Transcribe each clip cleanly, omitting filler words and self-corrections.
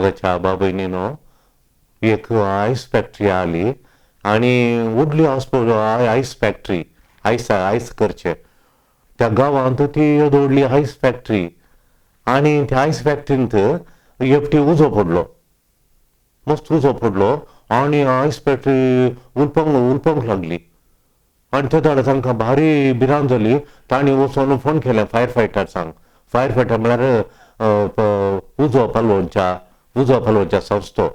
मोगाच्या बाबयनीनो, एक आयस फॅक्टरी आली आनी व्हडली आयस फॅक्टरी, आयस आयस करचे त्या गांवांत ती येदी व्हडली आयस फॅक्टरी आनी त्या आयस फॅक्टरींत एकटी उजो पडलो, मस्त उजो पडलो आनी आयस फॅक्टरी उलपंक उलपंक लागली आनी ते दाडा तांकां भारी भिरांत जाली. तांणी वचोन फोन केलें फायर फायटर्सांक. फायर फायटर म्हळ्यार उजो पालोवच्या, उजो पालोवच्या संस्थो,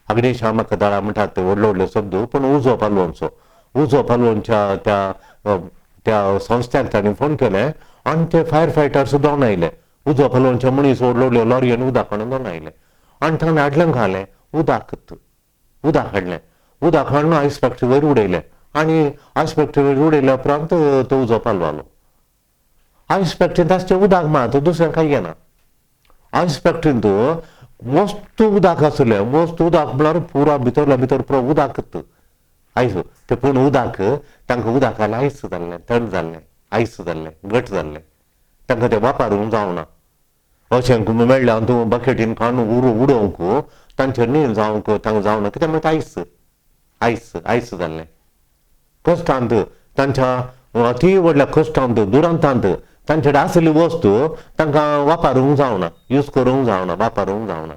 अग्निशामक दळा म्हणटात व्हडले व्हडले शब्द, पूण उजो पालोवचो, उजो पालोवच्या त्या त्या संस्थ्याक तांणी फोन केलें आनी ते फायर फायटर्स दोन आयले. उजो पालोवचे मनीस व्हडले व्हडले लॉरयेन उदक हाडून दोन आयले आनी ताणें हाडलें घालें उदक, उदक हाडलें, उदक हाडून आयस फॅक्टरी वयर उडयलें आनी आयस फॅक्टरी वयर उडयल्या उपरांत तो उजो पालवालो. आयस फॅक्टरींत आसचें उदक मात दुसरें कांय येना. आयस फॅक्टरींत मस्त उदक आसलें, मस्त उदक म्हळ्यार पुरा भितरल्या भितर पुरो उदक आयस तें, पूण उदक तांकां उदकान आयस जाल्लें, थंड जाल्लें, आयस जाल्लें, घट जाल्लें, तांकां तें वापरूंक जावना. अशें मेळ्ळें तूं बकेटीन काडून उडोवंक तांचेर न्ही जावंक तांकां जावना, कित्याक म्हणटा आयस आयस आयस जाल्लें. कश्टांत तांच्या अती व्हडल्या कश्टांत दुरंतांत तांचे कडेन आसली वस्तू तांकां वापरूंक जावना, यूज करूंक जावना, वापरूंक जावना.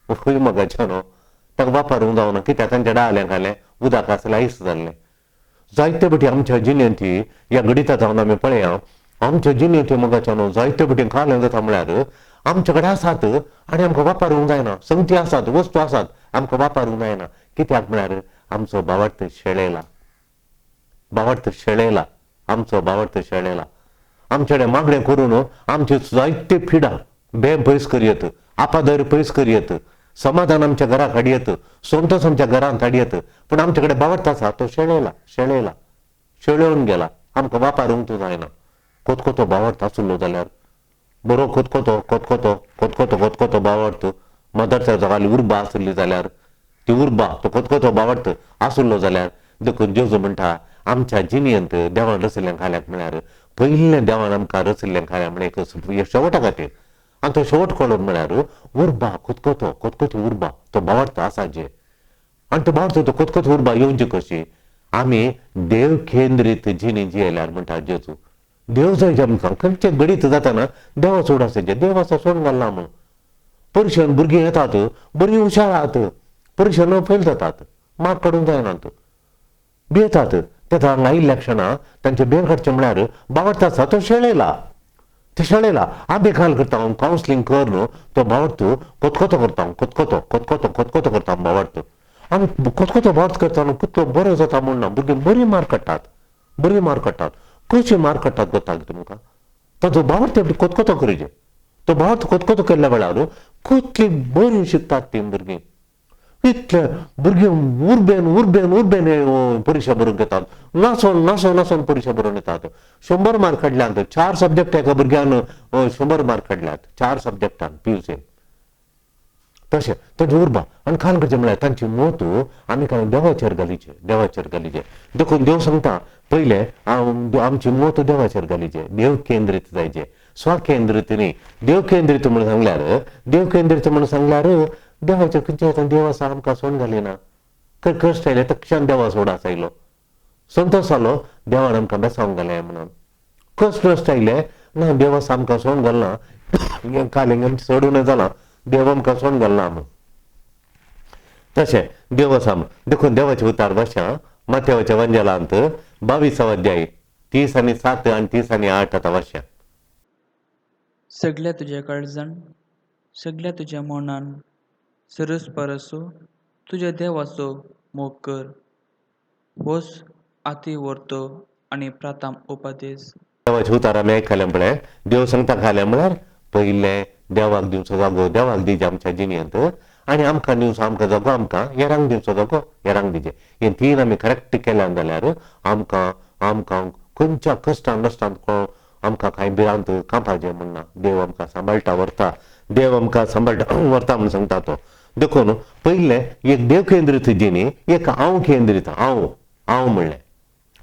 खंय मगाचें न्हू तांकां वापरूंक जावना, कित्याक तांच्या डाळें घालें उदक आसलें आयस जाल्लें. जायते फावटी आमच्या जिणेंत ह्या घडिता जावन आमी पळया, आमच्या जिणेंत मगाचें न्हू जायते फावटी खालें जाता म्हळ्यार आमचे कडेन आसात आनी आमकां वापरूंक जायना, संगती आसात, वस्तू आसात, आमकां वापरूंक जायना. कित्याक म्हळ्यार आमचो भावार्थ शेळेला, भावार्थ शेळेला, आमचो भावार्थ शेळेला. आमचे कडेन मागणें करून आमची जायते पिडा बें पयस करयत, आपादर पयस करयत, समाधान आमच्या घराक हाडयत, संतोश आमच्या घरांत हाडयत, पूण आमचे कडेन भावार्थ आसा तो शेळेला, शेळेला, शेळोवन गेला, आमकां वापरूंक तो जायना. कोतकोतो भावार्थ आसलो जाल्यार बरो कोतकोतो कोतकोतो कोतकोतो कोतकोतो भावार्थ, मदर तेरेजा उर्बा आसली जाल्यार ती उर्बा तो कोतकोतो भावार्थ आसलो जाल्यार. देखून जेजू म्हणटा आमच्या जिणेंत देवान रचिल्लें खाल्याक म्हळ्यार पयलें देवान आमकां रचिल्लें खाल्या म्हळ्यार एक शेवटा खातीर, आनी तो शेवट कळप म्हळ्यार उर्बा, कोतकोतो कोतकोती उर्बा, तो भावार्थ आसा जे, आनी तो भावार्थ तो कोतकोती उर्बा येवची कशी, आमी देव केंद्रीत जिणी जियेल्यार म्हणटा जेजू. देव जाय आमकां खंयचें घडीत जाताना देवा सोड आसा, देव आसा सोडून घालना म्हूण. परिक्षेन भुरगीं येतात बरीं हुशार आहात, परिक्षेन फेल जातात, मार्क काडूंक जायनात, भियेतात. तेन्ना हांगा आयिल्ल्या क्षणा तांचे बेर काडचें म्हळ्यार भावार्थ आसा तो शेळेला, ते शेळेला. आमी काल करता कावन्सिलींग कर तो भावार्थ कोतकोतो करता, कोतकोतो कोतकोतो कोतकोतो करता भावार्थ, आनी कोतकोतो भावार्थ करता कितलो बरो जाता म्हूण ना, भुरगीं बरी मार्क काडटात, बरी मार्क काडटात. कशी मार्क काडटात कोताक तुमकां, ताचो भावार्थ कोतकोतो करीजे, तो भावार्थ कोतकोतो केल्ल्या वेळार कितली बरी शिकतात तीं भुरगीं, इतले भुरगीं उर्बेन उर्बेन उर्बेन परिक्षा बरोवंक येतात, नासोन नासोन नासोन परिक्षा बरोवन येतात. 100 मार्क काडल्यात 4 सब्जॅक्ट एका भुरग्यान 100 मार्क काडल्यात 4 सब्जॅक्टान पीयूसीन. तशें तांची उर्बा आनी खाल करचें म्हळ्यार तांची मत आमी कांय देवाचेर घालीचे, देवाचेर घालीचे. देखून देव सांगता पयलें आमची मत देवाचेर घालीचे, देव केंद्रीत जायचे, स्वकेंद्रीत न्ही. देव केंद्रीत म्हणून सांगल्यार, देव केंद्रीत म्हणून सांगल्यार देवाचेर खंयच्या देव आसा आमकां सोडून घालिना, कश्ट आयले तक्षण देवा सोड आयलो, संतोश जालो देवान आमकां बेसावंक घालें म्हणून. कश्ट नश्ट आयले ना देव आसा आमकां सोडून घालना, काल आमचें चड जालां देव आमकां सोडून घालना म्हूण. तशें देव आसा म्हूण. देखून देवाचें उतार भाशा माथ्याच्या वंजेलांत 22 अध्याय 30 आनी 7 आनी 30 आनी 8 आतां वाश्या. सगळ्या तुज्या काळजान, सगळ्या तुज्या मनान सरस परसो तुज्या देवाचो मोग कर, होच आती व्हरतो आनी प्राथम उपदेश. देवाचे उतार आमी आयकलें पळय, देव सांगता खालें म्हळ्यार पयलें देवाक दिवचो जागो देवाक दिजे आमच्या जिणेंत, आनी आमकां दिवचो आमकां जागो आमकां, हेरांक दिवचो जागो हेरांक दिजे. हे तीन आमी करेक्ट केल्यान जाल्यार आमकां आमकां खंयच्या कश्टान नश्टान आमकां कांय भिरांत कांपाचें म्हण ना, देव आमकां सांबाळटा व्हरता, देव आमकां सांबाळटा व्हरता म्हूण सांगता तो. देखून पयलें एक देव केंद्रीत जिणी, एक हांव केंद्रीत, हांव हांव म्हणलें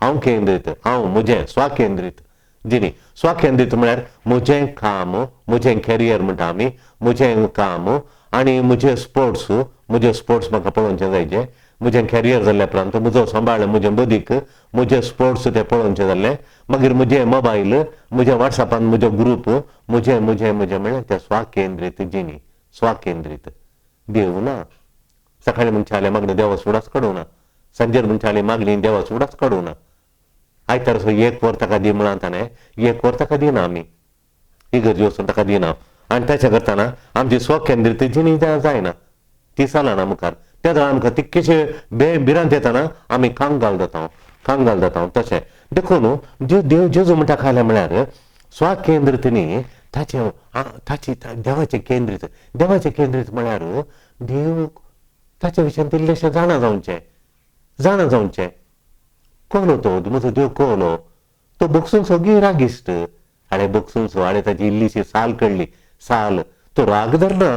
हांव केंद्रीत, हांव म्हजें स्वकेंद्रीत जिणी. स्वकेंद्रीत म्हळ्यार म्हजें काम, म्हजें कॅरियर म्हणटा आमी, म्हजें काम आनी म्हजे स्पोर्ट्स, म्हजे स्पोर्ट्स म्हाका पळोवचें जायचे, म्हजें कॅरियर जाल्ल्या उपरांत म्हजो सांबाळ, म्हजें बदीक, म्हजे स्पोर्ट्स ते पळोवचें जाल्लें. मागीर म्हजें मोबायल, म्हज्या वॉट्सॅपान म्हजो ग्रूप, म्हजें म्हजें म्हजें म्हळ्यार तें स्वकेंद्रीत जिणी, स्वकेंद्रीत. देव ना. सकाळीं मनशाले मागणें देवा सुडाच काडूं ना, सांजेर मनशाले मागणी देवा सुडाच काडूं ना. आयतार एक वर ताका दी म्हळां ताणें, एक वर ताका दिना आमी, इगर्जी वचून ताका दिना. आनी ताच्या करतना आमची स्वकेंद्रीत जिणी जायना, ती चलना मुखार. त्या वेळार आमकां तितकेशे भिरांत येतना आमी कांगाल जाता, कांगाल जाता. तशें देखून देव जेजू म्हणटा खालें म्हळ्यार स्वकेंद्रीत न्ही, ताचें ताची देवाचें केंद्रीत. देवाचें केंद्रीत म्हळ्यार देव ताच्या विशयान इल्लेशें जाणा जावचें, जाणा जावचें. कोलो तो म्हजो देव कोलो, तो बगसून सगळी रागिश्ट, हाणें बगसून सो हाणें ताची इल्लीशी साल काडली, साल तो राग धरना.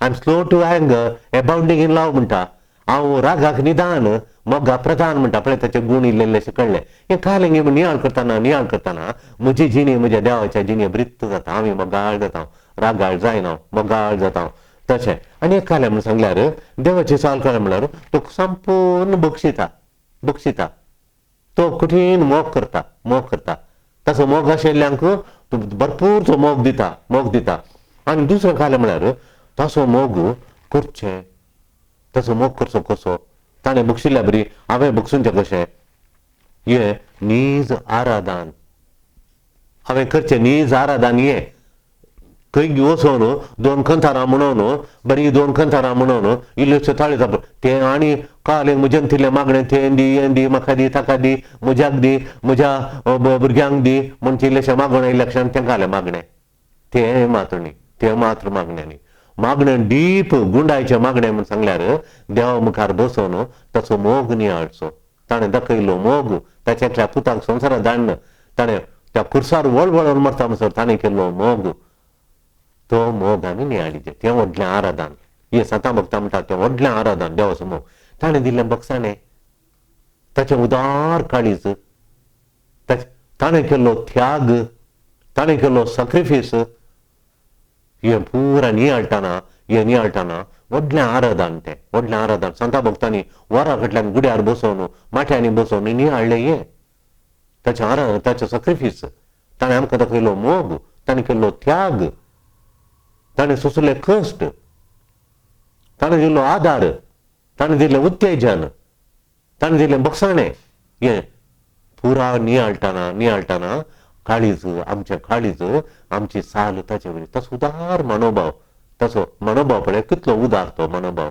I am slow to anger, abounding in love म्हणटा. हांव रागाक निदान मोगा प्रधान म्हणटा. पळय ताचे गूण इल्ले इल्लेशे कळ्ळे. हें कालें नियाळ करतना, नियाळ करतना म्हजी जिणी म्हज्या देवाच्या जिणे वृत्त जाता. आमी मोगाळ जाता, रागाळ जायना, मोगाळ जाता. तशें आनी एक कालें म्हूण सांगल्यार देवाची साल कळ्ळें म्हळ्यार तो संपूर्ण बक्षिता, बक्षिता. तो कठीण मोग करता, मोग करता. ताचो मोग आशिल्ल्यांक भरपूर तो मोग दिता, मोग दिता. आनी दुसरें कालें म्हळ्यार ताचो मोग करचें, ताचो मोग करचो कसो, ताणें बक्षिल्ल्या बरी हांवें बक्षुंचें कशें, हें नीज आराधन हांवें करचें, नीज आराधन. हें खंय वचोन दोन कंतारां म्हणोन, बरी दोन कंतारां म्हणोन इल्ल्योश्यो ताळयो जाप तें, आनी काल म्हज्यान तितलें मागणें तें दी, हें दी, म्हाका दी, ताका दी, म्हज्याक दी, म्हज्या भुरग्यांक दी म्हणचे इल्लेशें मागणें इलेक्शन तें घालें मागणें. तें मात्र न्ही, तें मात्र मागणें न्ही. मागणें डीप गुंडायचें मागणें म्हूण सांगल्यार देवा मुखार बसोन ताचो मोग नियाळचो. ताणें दाखयलो मोग, ताच्या एकल्या पुताक संवसारांत धाडन ताणें त्या कुर्सार वळवळून मरता म्हणसर ताणें केल्लो मोग, तो मोग आमी नियाळीचें. तें व्हडलें आराधन. हें सांतां भक्तां म्हणटा तें व्हडलें आराधन देवाचो मोग. ताणें दिल्लें बक्षाणें, ताचें उदार काळीज, ताणें केल्लो त्याग, ताणें केल्लो सॅक्रिफीस, हें पुरा नियाळटना, हें नियाळटना व्हडलें आराधन तें, व्हडलें आराधन. सांतां भक्तांनी वरां कडल्यान गुड्यार बसोवन, माठ्यांनी बसोवन नियाळ्ळें हें ताचें आराधन, ताचें सॅक्रिफीस. ताणें आमकां दाखयलो मोग, ताणें केल्लो त्याग, ताणें सोंसले कश्ट, ताणें दिल्लो आदार, ताणें दिल्लें उत्तेजन, ताणें दिल्लें बक्षाणें. हें पुरा नियाळटना, नियाळटना काळीज, आमचें काळीज, आमची साल ताचे वयर. ताचो उदार मनोभाव, ताचो मनोभाव पळय कितलो उदार तो मनोभाव.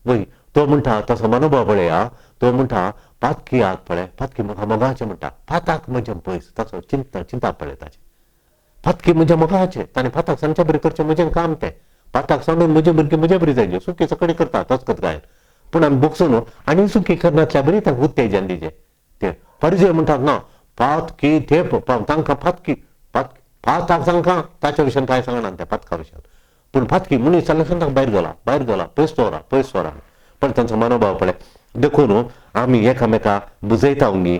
वय तो म्हणटा ताचो मनोभाव पळया, तो म्हणटा पातकी आग पळय, पातकी म्हाका मोगाचें म्हणटा, पाताक म्हजें पयस. ताचो चिंता, चिंता पळय ताचें, पातकी म्हज्या मोगाचें. ताणें पाताक सांगच्या बरी करचें म्हजें काम तें, पाताक सांडून म्हजें भुरगें म्हजे बरी जायचें, सुकी सकाळी करता तसकत गायन, पूण आमी बगसून आनी सुकी करनासल्या बरी तांकां उत्तेजन दिचें. तें परिजय म्हणटात ना पातकी, ते तांकां पातकी, पाताक तांकां ताच्या विशयान कांय सांगना त्या पातका विशयान, पूण पातकी मनीस जाल्यार तांकां भायर गेला, भायर गेला, पयस दवरा, पयस दवरा. पण तांचो मनोभाव पळय. देखून आमी एकामेका बुजयता गी,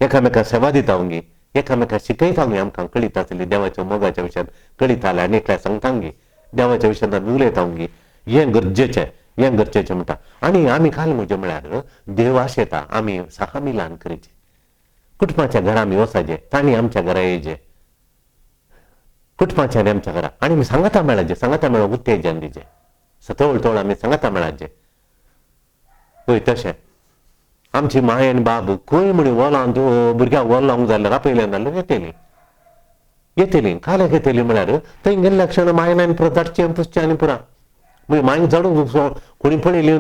एकामेका सेवा दिता गी, एकामेका शिकयता गी, आमकां कळीत आसली देवाच्या मोगाच्या विशयान कळीत आसलें आनी एकल्या सांगता गी, देवाच्या विशयान आमी उलयता गी. हें गरजेचें, हें गरजेचें म्हणटा. आनी आमी काल म्हजें म्हळ्यार देव आशेता आमी सहा मिलान करीचे, कुटुंबाच्या घरा आमी वचाचे, तांणी आमच्या घरा येयचे, कुटुंबाच्यानी आमच्या घरा, आनी आमी सांगाता मेळाचे, सांगाता मेळोंक उत्तेजन दिचें, सतवळ तवळ आमी सांगाता मेळाचे. वय तशें आमची माय आनी बाब खंय म्हणी वोलांत भुरग्यांक वोल लावंक जाल्यार आपयलें जाल्यार येतलीं, येतलीं काल्याक येतलीं म्हळ्यार थंय गेल्ल्या क्षण मायन आनी पुरो धाडचें पुसचें आनी पुरा. मागीर मायन झाडूंक कोणी पळयली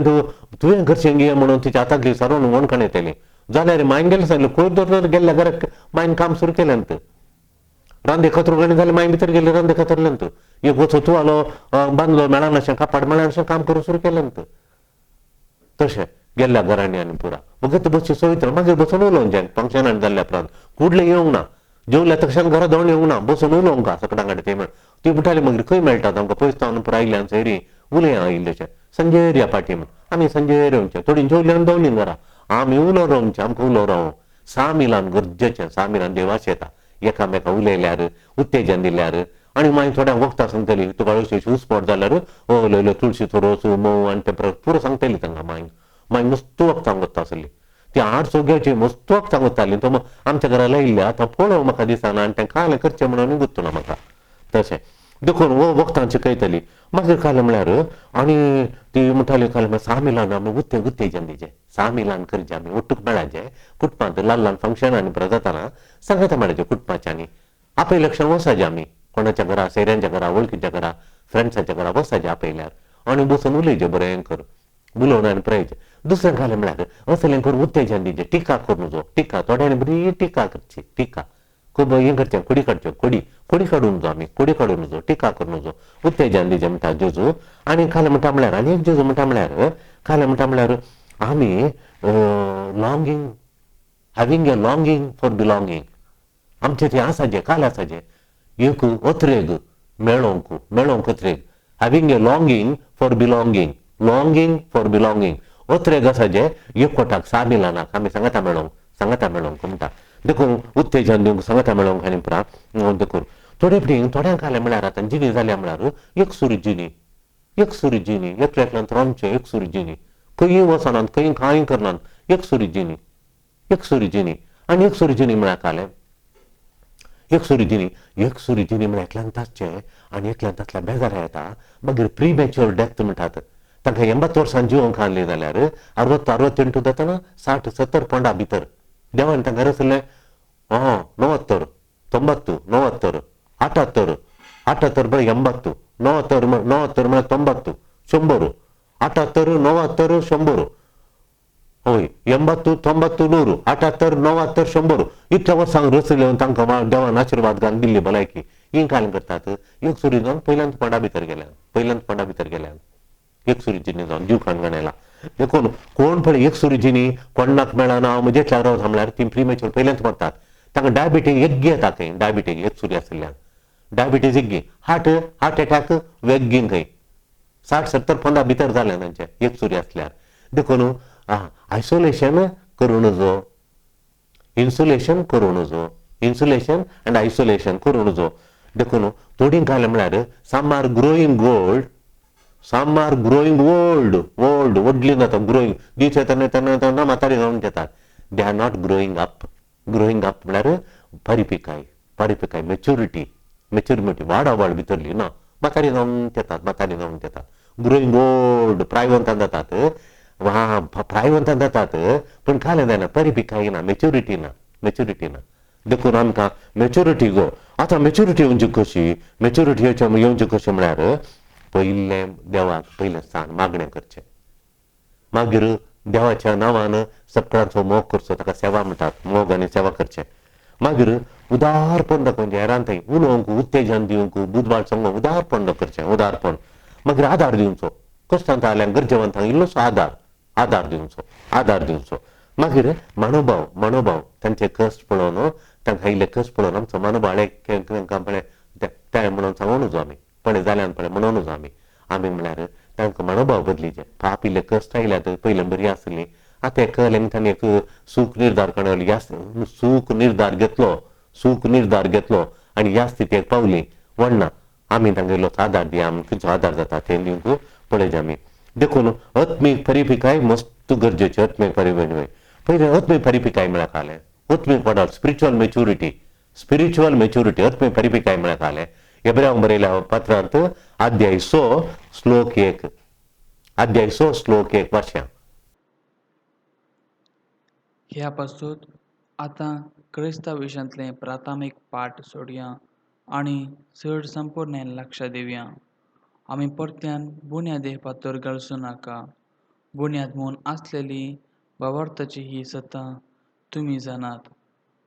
तुवें करचें गे म्हणून तिच्या हातांतली सारोवन वणखण येतली जाल्यार मायन गेलें सांगलें कोयर दवरलो गेल्ल्या घराक मायन काम सुरू केलें. रांदे कतरूंक आनी जाल्यार मागीर भितर गेले रांदे कतरल्यान एक वचो तुवालो बांदलो मेळनाशें कापाट मेळनाशें काम करूंक सुरू केलें. तशें गेल्ल्या घरांनी आनी पुरा मगेर बसची सोय मागीर बसून उलोवंक फंक्शनान जाल्ल्या उपरांत कुडलें येवंक ना, जेवल्या तक्षण घरा धांवन येवंक ना, बसून उलोवंक सकडां कडेन. ते ती म्हणटाली मागीर खंय मेळटा तांकां पयस तावन पुरा आयल्यान सैरी उलया इल्लेशें संजय या पाटी म्हण आमी संजय येवचें, थोडीं जेवल्यान आनी दवलीं घरा आमी उलो रावचें, आमकां उलो रावूं सा मिलान गरजेचें, सा मिलान देवाचें येता एकामेका उलयल्यार, उत्तेजन दिल्यार, आनी मागीर थोड्यांक वखदां सांगतली, तुका अशें उस्पोट जाल्यार ओ इल्लो तुळशीचो रोस म्होंव आनी तें पुरो सांगतली तांकां. मागीर मागीर मस्त वखदां वता आसली ती आठ चौग्याची मस्त वखदां वताली. तो आमच्या घरा लायिल्ली आतां पळोवंक म्हाका दिसना आनी तें कालें करचें म्हणून गुत्तना म्हाका तशें. देखून हो वखदां शिकयतली. मागीर कालें म्हळ्यार आनी ती म्हणटाली कालें म्हळ्यार सामिलान आमी उत्तेजन दिचें, सामिलान करचें, आमी ಒಟ್ಟುक मेळाचें कुटुंबांत ल्हान ल्हान फंक्शनां आनी बरें जाताना सांगता मेळाचें कुटुंबाच्यांनी आपयले लक्षण वचाचें आमी कोणाच्या घरा, सोयऱ्यांच्या घरा, वळखीच्या घरा, फ्रेंड्साच्या घरा वचाचें आपयल्यार आनी बसून उलयचें बरें कर उलोवन आनी पळयचें. दुसरें कालें म्हळ्यार असलें करून उत्तेजन दिचें, टिका करूं नजो, टिका थोड्यांनी बरी टिका करची, टिका खूब हें करचें, कोडी काडच्यो, कोडी कोडी काडूं नजो आमी, कोडी काडूं नजो, टिका करूं नजो, उत्तेजन दिचें म्हणटा जेजू. आनी कालें म्हणटा म्हळ्यार आनी एक जेजू म्हणटा म्हळ्यार कालें म्हणटा म्हळ्यार आमी longing, having a longing for belonging, आमचें तें आसाचें काल आसाचें एक अत्रेग मेळोंक, मेळोंक अत्रेग, having a longing for belonging, longing for belonging अत्रेग आसाचें एकवटाक सामिलानाक आमी सांगता मेळोंक, सांगता मेळोंक म्हणटा. देखून उत्तेजन दिवंक सांगता मेळोंक आनी प्रा देखून थोडे फावटी थोड्यांक कालें म्हळ्यार आतां जिणी जाल्या म्हळ्यार एकसुरी जिणी, एकसुरी जिणी, एकल्या एकल्यान रावचें एकसुरी जिणी, खंयूय वचनात, खंय कांय करनात, एकसुरी जिणी, एकसुरी जिणी. आनी एकसुरी जिणी म्हळ्यार कालें एकसुरी जिणी, एकसुरी जिणी म्हळ्यार एकल्यान तासचें आनी एकल्यान तासल्यार बेजार येता, मागीर प्रिमॅच्युअर डेथ म्हणटात. तांकां 80 वर्सां जिवंक आसलीं जाल्यार 60 68 जातना 60 70 पोंडा भितर देवान तांकां रचलें 90 90 90 78 78 म्हळ्यार 80 90 90 म्हळ्यार 90 100 78 90 100 हय 80 90 100 78 90 100 इतल्या वर्सांक रचले तांकां देवान आशिर्वाद घालून दिल्ली भलायकी. ही काल करतात एकसुरी जावन पयल्यान पोंडा भितर गेल्या, पयल्यान पोंडा भितर गेल्या, एकसुरी जिणी जावन जीव खाण गाणयला. देखून कोण पळय एकसुरी जिणी कोणाक मेळना हांव म्हजें रावता म्हळ्यार ती प्रिमेच्युअर पयल्यान मरतात. तांकां डायबिटीज येग्गी येता खंय, डायबिटीज एकसुरी आशिल्ल्यान डायबिटीज येग्गी, हार्ट हार्ट एटॅक वेग्गी खंय 60 70 पोंदा भितर जालें तांचें एकसुरी आसल्यार. देखून आयसोलेशन करूं नजो, इन्सुलेशन करूं नजो, इन्सुलेशन आनी आयसोलेशन करूं नजो. देखून थोडीं कालें म्हळ्यार some are growing old, some are growing old, old व्हडली जाता ग्रोईंग दीस येतना येतना येतना म्हातारी जावन येतात. They are not growing up. Growing up म्हळ्यार परिपिकाय, परिपिकाय मॅच्युरिटी, मॅच्युरिटी वाडावळ भितरली ना, म्हातारी जावन येतात, म्हातारी जावन येतात. ग्रोईंग ओल्ड प्रायवंतान जातात, वा प्रायवंतान जातात पूण कालें जायना, परिपिकाय ना, मॅच्युरिटी ना, मॅच्युरिटी ना. देखून आमकां मॅच्युरिटी गो आतां मॅच्युरिटी येवची कशी, मॅच्युरिटी येवची कशी म्हळ्यार पयलें देवाक पयलें स्थान मागणें करचें, मागीर देवाच्या नांवान सगळ्यांचो मोग करचो, ताका सेवा म्हणटात, मोग आनी सेवा करचें. मागीर उदारपण दाखोवचें, हेरांक थंय उलोवंक उत्तेजन दिवंक बुदवाळ सांगूंक उदारपण करचें, उदारपण. मागीर आदार दिवचो, कश्टांत आयल्यार गरजेवंतांक इल्लोसो आदार, आदार दिवचो, आदार दिवचो. मागीर मनोभाव, मनोभाव तांचे कश्ट पळोवन, तांकां इल्ले कश्ट पळोवन आमचो मनोभाव तांकां पळय तें म्हणून सांगूं नजो आमी, पळय जाल्यान पळय म्हणूं नजो आमी, आमी म्हळ्यार तांकां मनोभाव बदलीचे. पाप इल्ले कश्ट आयल्यात पयलें बरी आसली, आतां कळ्ळें तांणी एक सूख निर्धार कळ्ळो, ह्या सूख निर्धार घेतलो, सूख निर्धार घेतलो आनी ह्या स्थितीक पावली व्हडना आमी तांकां इल्लो आदार दिया, आमी खंयचो आदार जाता तें दिवंक पळयचे आमी. देखून आत्मीक परिपिकाय मस्त गरजेची, आत्मीक परिपिकाय पयलें आत्मीक परिपिकाय म्हळ्यार कालें आत्मीक वाडप, स्पिरिच्युअल मॅच्युरिटी, स्पिरिच्युअल मॅच्युरिटी आत्मीक परिपिकाय म्हळ्यार कालें एब्राहिम बरयल्या पत्रांत अध्याय 6 श्लोक 1, अध्याय 6 श्लोक 1 वाचया. ह्या पासून आतां क्रिस्ता विशयांतलें प्राथमीक पाठ सोडया आनी चड संपूर्ण लक्ष दिवया. आमी परत्यान बुन्याद फातर घालसूं नाका. बुन्याद म्हूण आसलेली भावार्थाची ही सत्ता तुमी जाणात.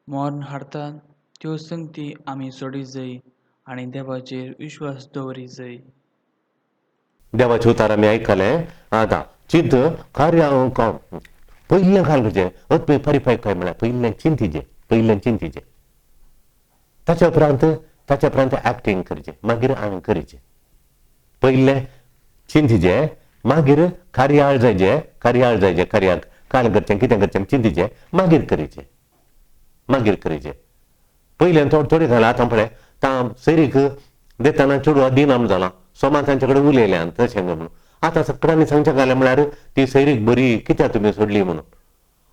मर्ण हाडतात त्यो संगती आमी सोडी जाय आनी देवाचेर विश्वास दवरी जाय. देवाचे उतार आमी आयकलें. आतां चिंत कार्य पयलें खाल करचें, आत्मीक परिपाकाय म्हळ्यार पयलें चिंतीचें, पयलें चिंतीचें, ताच्या उपरांत, ताच्या उपरांत एक्टींग करचें, मागीर आमी करचें. पयलें चिंतीचें, मागीर कार्याळ जायचें, कार्याळ जायचें, कार्याक काल करचें, कितें करचें चिंतीचें, मागीर करचें, मागीर करचें. पयलें थोडे थोडें घालां. आतां पळय तां सैरीक देताना चेडवा दिनाम जालां सोमा तांचे कडेन उलयल्यान तशें म्हणून. आतां सगळ्यांनी सांगचें घालें म्हळ्यार ती सैरीक बरी कित्याक तुमी सोडली म्हणून.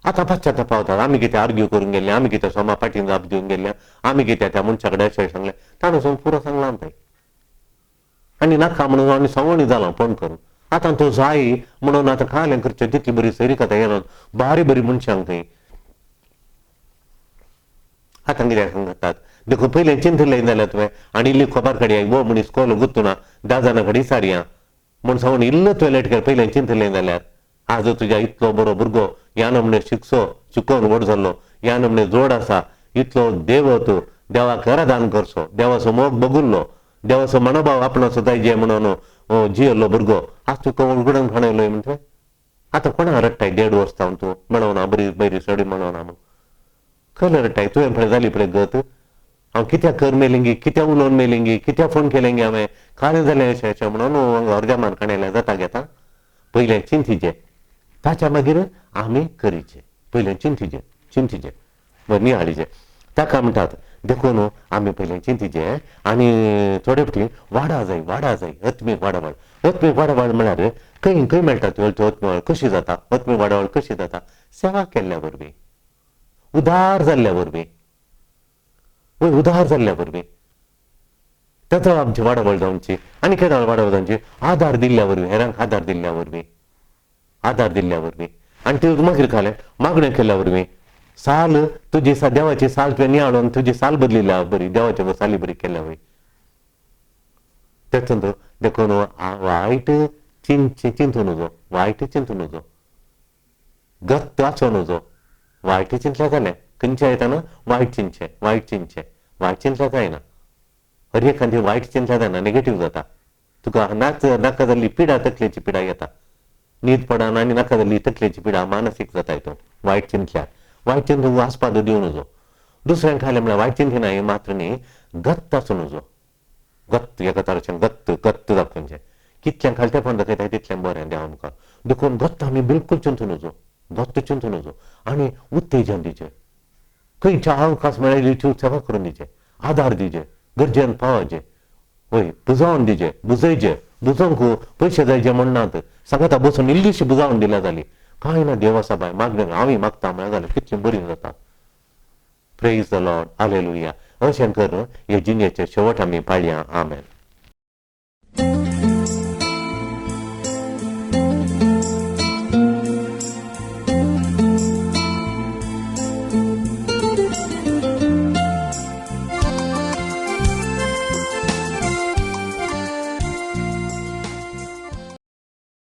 आतां पश्चाताप पावतात आमी कितें आर्ग्यू करूंक गेल्ले, आमी कितें सोमा फाटीन जाप दिवंक गेल्ले, आमी कितें त्या मनशा कडेन अशें सांगलें, ताणें वचून पुरो सांगलां आमकां आनी नाका म्हणून आनी संवणी जालां फोन करून. आतां तो जाय म्हणून आतां खालें करचें तितली बरी सैरीक आतां येना बारी बरी मनशांक थंय. आतां कित्याक सांगतात देखून पयलें चिंतलें जाल्यार तुवें आनी इल्ली खबर काडया वो मनीस कोलो गुत्तुना 10 जाणां कडेन विचारया म्हूण सांगून इल्लो तुवें लेट केलें. पयलें चिंतलें जाल्यार आज तुज्या इतलो बरो भुरगो ह्या नमणे शिकचो शिकोवन व्हड जाल्लो, ह्या नमणे जोड आसा, इतलो देव तूं देवाक आराधन करचो, देवाचो मोग बगुल्लो, देवाचो मनोभाव आपणाचो जाय म्हणून जियेल्लो भुरगो आज तुका उगडून खाणयलो म्हणटा. आतां कोणा रडटाय 1.5 वर्स जावन तूं मेळोना बरी बरी सडी मेळोना म्हणून खंय रडटाय तुवें पळय जाली पळय गत. हांव कित्याक कर मेलिंगी, कित्याक उलोवन मेलिंगी, कित्याक फोन केलेंगी हांवें कालें जालें अशें अशें म्हणून अर्द्या मान काणयल्यार जाता घेता. पयलें चिंतीचें ताच्या मागीर आमी करीचें. पयलें चिंतीचें चिंतीचें बरें नियाळीचें ताका म्हणटात. देखून आमी पयलें चिंतीचें आनी थोडे फावटी वाडा जाय वाडा जाय आत्मीक वाडावळ. आत्मीक वाडावळ म्हळ्यार खंय खंय मेळटा तुवें आत्मीक वाड कशी जाता? आत्मीक वाडावळ कशी जाता? सेवा केल्ल्या वरवीं, उदार जाल्ल्या वरवीं, वय उदार जाल्ल्या वरवीं ताचो आमची वाडावळ जावची. आनी केदाळ वाडावळ जावची? आदार दिल्ल्या वरवीं, हेरांक आदार दिल्ल्या वरवीं, आदार दिल्ल्या वरवीं. आनी ती मागीर खालें मागणें केल्ल्या वरवीं. साल तुजी देवाची साल तुवें नियाळून तुजी साल बदलिल्ल्या बरी, देवाची साली बरी केल्ल्या वय. तेतूंत देखून वायट चिंतचें चिंतू नजो, वायट चिंतू नजो, गत्त आसूं नजो. वायट चिंतल्यार जालें खंयचें येताना वायट चिंतचें वायट चिंतचें वायट चिंतल्यार जायना. हर एखादी वायट चिंतल्यार जायना, नेगेटीव जाता तुका. नाच नाका जाल्ली पिडा, तकलेची पिडा येता, न्हीद पडना आनी नाका जाल्ली तकलेची पिडा मानसीक जाता हितून वायट चिंतल्यार. वायट चिंतूंक आस्पाद दिवं नजो. दुसऱ्यांक खालें म्हळ्यार वायट चिंतिना हें मात्र न्ही, गत्त आसूं नजो. गत्त एका तरेचें गत्त गत्त दाखोवचें कितलें खालतेपण दाखयता तितलें बरें देवा मुखार. देखून गत्त आमी बिलकूल चिंतूं नजो, गत्त चिंतूं नजो. आनी उत्तेजन दिवचें, खंयच्या अवकाश मेळ्ळी सेवा करून दिवचें, आदार दिवचें, गरजेन पावचें, वय बुजावन दिवचें, बुजयचें. बुजोवंक पयशे जायचे म्हणनात, सांगता बसून इल्लीशी बुजावन दिल्या जाली कांय ना. देव आसा बाय मागणें हांवूय मागता म्हळ्यार जालें कितलें बरी जाता. प्रेज the Lord, hallelujah. अशें करून हे जिणेचे शेवट आमी पाळया. आमेन.